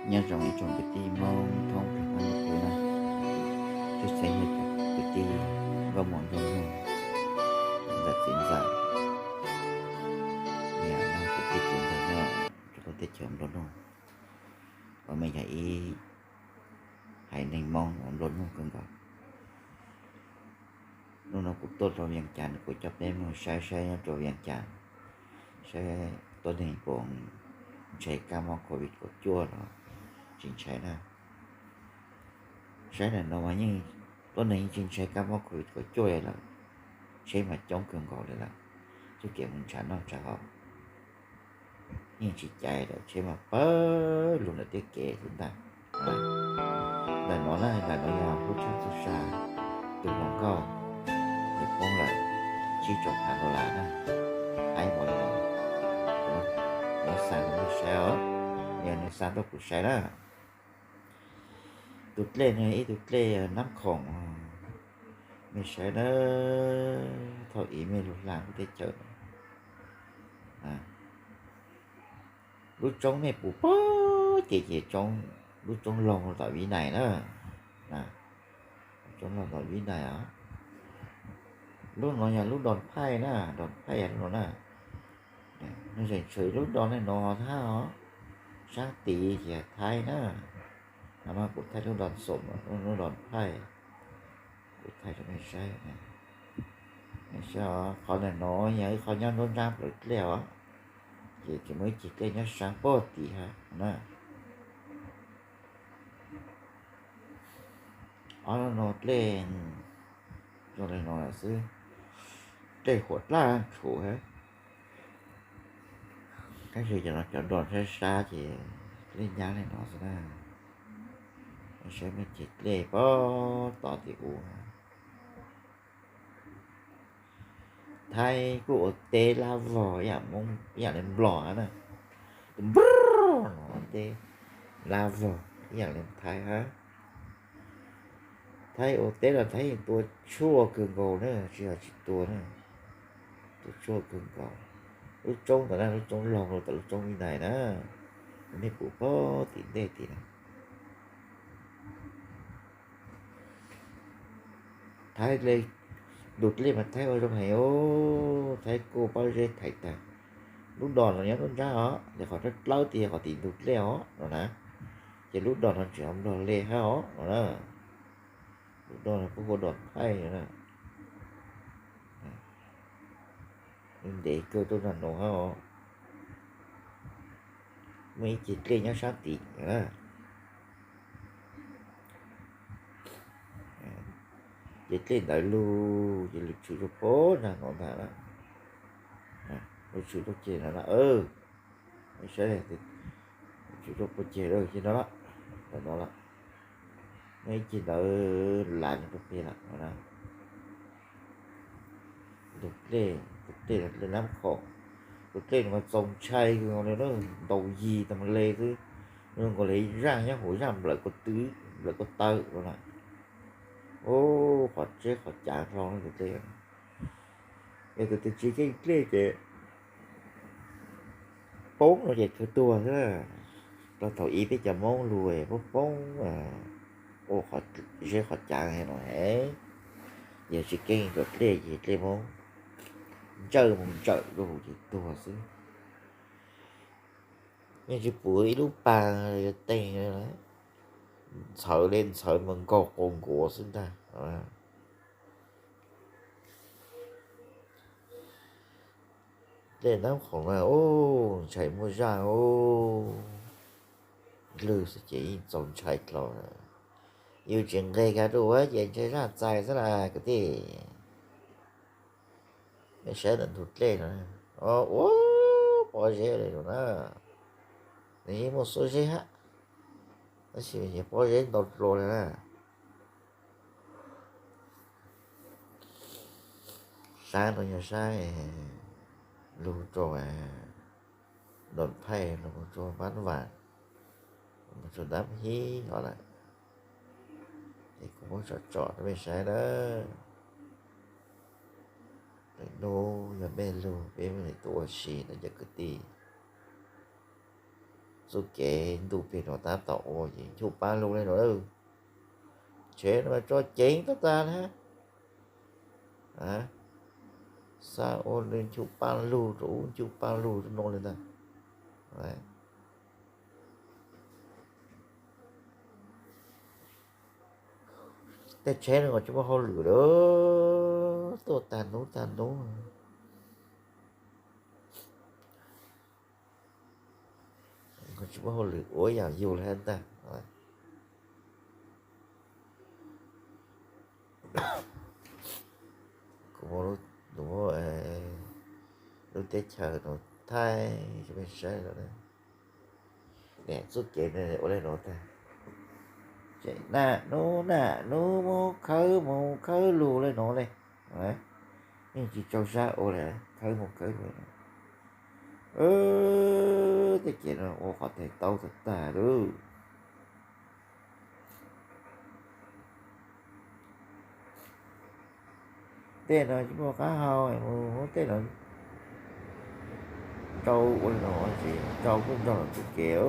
Nyob zoo ib tsoom kwv tij Hmoob thoob plaws qab ntuj khwb na, thiab txhua yog cov kwv tij nkauj muam nraug nus, ntxawm txiv ntxawm, niam no kwv tij kwv npawg nyob rau lub teb chaws Nplog Nuj, uas mas yog ib haiv neeg Hmoob uas Nplog Nuj kawg nkaus. Hnub no kuv tuaj rau Vias Cas, kuv coj peb mus saib saib nyob rau Vias Cas, saib tuab neeg puas ntshai kab mob covid kaum cuaj los tsis ntshai na. Saib ntawm no mas yeej tuab neeg yeej tsis ntshai kab mob covid kaum cuaj li lawm, tsheb mas coob kawg nkaus li lawm, txoj kev mus ntshav noj ntshav haus yeej tsis caiv lawm, tsheb mas pawg lug ntawm tiaj kev xwb ntag. Ntawm no na, ntawm no yog lub tsheb txhua sa tus hluas nkauj, nws poob lawm tsib caug phav dollar na, haib npaum li no. Nws xa rau nej saib os, yog nws xa tuaj kuv saib na. Tus dlej no ib tug dlej Nab Khoom, mej saib na, thaum ub mej lug hla lub teb chaws no, lub roob mej pum pag ces ces lub roob loog tom Vib Nais na, lub roob loog tom Vib Nais os. Lub no yog lub Doos Phaij na, Doos Phaij yog lub no na. Nws tseem tshuav lub Doos no thab os, saab tid ces Thaib na. Mas kuv thaij lub Doos Xoom, lub Doos Phaij, kuv thaij rau mej saib. Qhov ntawm no yog ib qho nyob nruab nrab plawv dlej os, ces tseem muaj ib ceg dlej nyob sab pog tid hab na. Ob lub no dlej zoo li no lawm xwb, dlej huam dlaj tshum hab. Tab sis cov no cov Doos sab sab ces dlej nyab li no xwb na. Saib mej ceg dlej pog tod tim ub. Thaib kuj ua teb lab vog ib yam li Nplog hab na. Tus npr no ua teb lab vog ib yam li Thaib hab. Thaib ua teb los Thaib yeej tua tshuaj kawg nkaus na, tsis yog tsis tua na, tua tshuaj kawg nkaus. Lub roob ntawd na, lub roob loog rau tom lub roob Vib Nais na, nej pum pog tim ntej tid na. Thaib le, tus dlej mas Thaib ua zoo heev os, Thaib kuj pob zeb thaiv tag. Lub Doos no nyob nruab nrab os, ces qhov dlawb dlawb tias qhov tim ntug dlej os no na, ces lub Doos no tseem Nplog le hab os no na. Lub Doos no kuj hu Doos Phaij na. Ntev kawg tuaj nag no hab os. Muaj ib ceg dlej nyob sab tid na. Ces dlej ntawd lug ces lug tshwm rau pog nag no ntag na. Lug tshwm rau ceg no na, saib, tshwm rau pog ceg lawm ces no lawm, ntawm no lawm. Muaj ib ceg ntawd lav rau peg lawm no na. Tus dlej, tus dlej no dlej Nab Khoom, tus dlej no mas txaus ntshai kawg nkaus li na, ntaus yig tas le xwb, zoo nkaus li zaaj nyob hauv zaaj nplawm ko tw, nplawm ko taw no na. Ub, qhov tsheb qhov cav hlo tus dlej. Yog tus twg tsis keej dlej ces poob no ces kawg tuag xwb. Tau thaum ub peb cov Moob lug poob poob ua qhov zeb qhov cav no es, yog tsis keej kom dlej ces dlej Moob ntsawj mus ntsawm rau hauv ces tuag xwb. Yeej tsis pum ib lub pag yuav teeg, ntxhawv li ntxhawv mas nkaug qaus nkuav xwb ntag. Dlej Nab Khoom na, ub, ntshai muaj zaaj ub, lwg xwb ces yeej txaus ntshai dlhau. Yus tsis nqeg kiag rau ub ces ntshai zaaj txais xwb na kwv tij. Nej saib ntawm ntug dlej no, ua pob zeb li no na, nws yeej muaj xuab zeb hab, tab sis pob zeb ntau dlua li na. Sab no yog sab lug rau Doos Phaij, lug rau Pab Vas, lug rau Dab Hib no lawm. Es kuv muab tsom tsom rau mej saib na. Lwm hnub yog mej lug peb mam li tuaj ua si na cov kwv tij. Txuj kev ntuj plig no tab tom ua ces nchuj paj lug li no lawm. Tsheb no mas tso ceev tag tag na. Xav ua li nchuj paj lug rau ub nchuj paj lug rau no li ntag. Tej tsheb no tsis muaj hauj lwm lawm, tuaj tag hnub tag hnub. Tsis muaj hauj lwm ua yam yus li ntag. Kuv muab lub teb chaws no thaij rau peb saib lawm. Niam txuj kev ua li no tag. Ces naj nub naj nub mus khawb mus khawb lug li no li. Yeej tsis tsaug zog ua li, khawb mus khawb lug li no. Tej kev no ua qhov tes taub tag tag lawm. Tej no tsis muaj qab hau mus, tej no rau ua li no ces rau kuj nrog los txuj kev.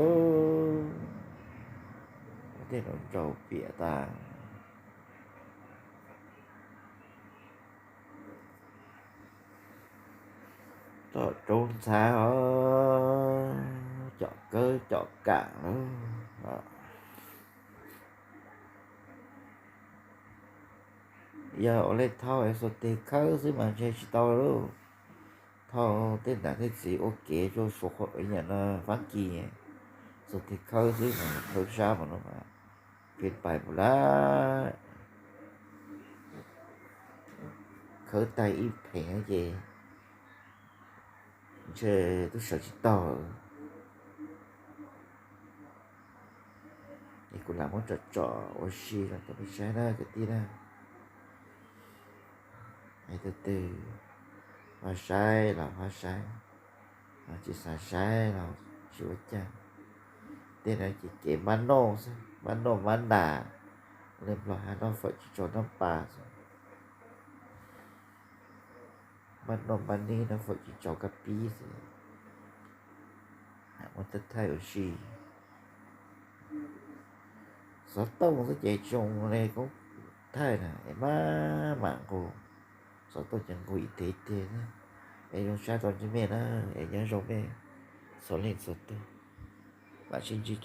Tej no rau piam tas. Tom roob ntxhab os, com kawb com kam lawm. Yog ua li thauj es xuas tes khawb xwb mas ntshe tsis tau lauj. Thauj tej nam tej txiv ua kev rau Suav qhuav nyam no Fab Kis, xuas tes khawb xwb mas khawb sab mas no mas pheej pais mus lawm. Khawb tag ib pheem ces ntshe twb sawv tsis taug. Es kuv lam muab tsom tsom ua si los rau peb saib na kwv tij na. Es tus twg ho saib los ho saib, ho tsis xav saib los tsis ua cas. Tej no ces kev mab noj xwb, mab noj mab nas, li Nplog hais noj fawm tsis tsaus noj pas xwb. Mab noj mab neb noj fawm tsis tsaus kab pib xwb. Muab thaij thaij ua si. Xov tooj xwb ces tsis zoo li koob thaij na es maj mam nqus. Xov tooj ces nqus ib teg ib teg na. Es zoo saib rau ntsej mej na, es nyob zoo mej txhua leej txhua tug. Mam sib ntsib